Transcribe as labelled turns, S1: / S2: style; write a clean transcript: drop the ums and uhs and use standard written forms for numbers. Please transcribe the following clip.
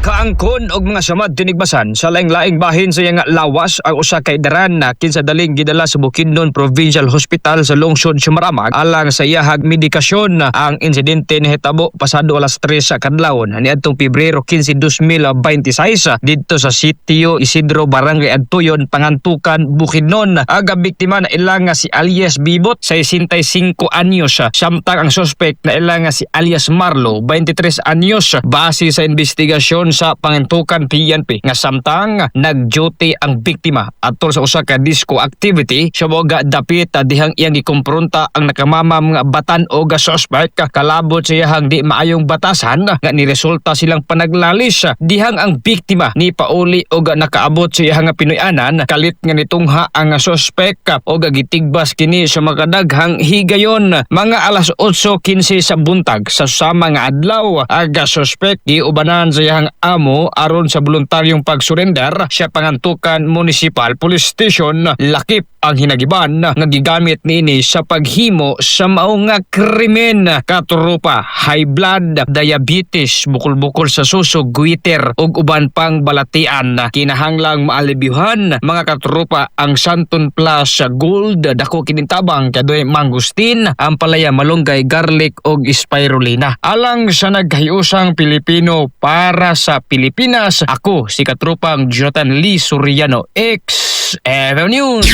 S1: Nakaangkon og mga samad tinigbasan sa laing-laing bahin sa iyang lawas ang usa ka edaran na kinsa daling gidala sa Bukidnon Provincial Hospital sa lungsod sa Maramag alang sa iyahag medikasyon. Ang insidente nahitabo pasado alas 3 sa kadlawon niadtong Pebrero 15, 2026 didto sa Sitio Isidro, Barangay Adtuyon, Pangantukan, Bukidnon. Ang biktima na ilang nga si alias Bibot, 65 anyos, samtang ang suspect na ilang nga si alias Marlo, 23 anyos. Base sa investigasyon sa Pangantukan PNP, nga samtang nag-duty ang biktima atol sa usa ka disco activity sa Boga dapit dihang iyang gikompronta ang nakamamam nga batan o ga suspect kalabot sa iyahang di maayong batasan nga niresulta silang panaglalis, dihang ang biktima ni pauli og nakaabot sa iyahang nga Pinoy-anan. Kalit nga nitungha ang suspect og gitigbas kini sa makadaghang higayon. Mga alas 8:15 sa buntag sa sama nga adlaw, aga suspect giubanan sa iyahang amo aron sa voluntaryong pagsurrender sa Pangantukan Municipal Police Station, lakip ang hinagiban nga gigamit niini sa paghimo sa mao nga krimen. Katropa, high blood, diabetes, bukol-bukol sa suso, goiter ug uban pang balatian. Kinahanglang maalibyuhan, mga katropa, ang Santon Plus Gold. Dako kining tabang kay adunay mangosteen, ampalaya, malunggay, garlic ug spirulina. Alang sa naghiusang Pilipino para sa Pilipinas, ako si katropang Jonathan Lee Soriano, XFM News.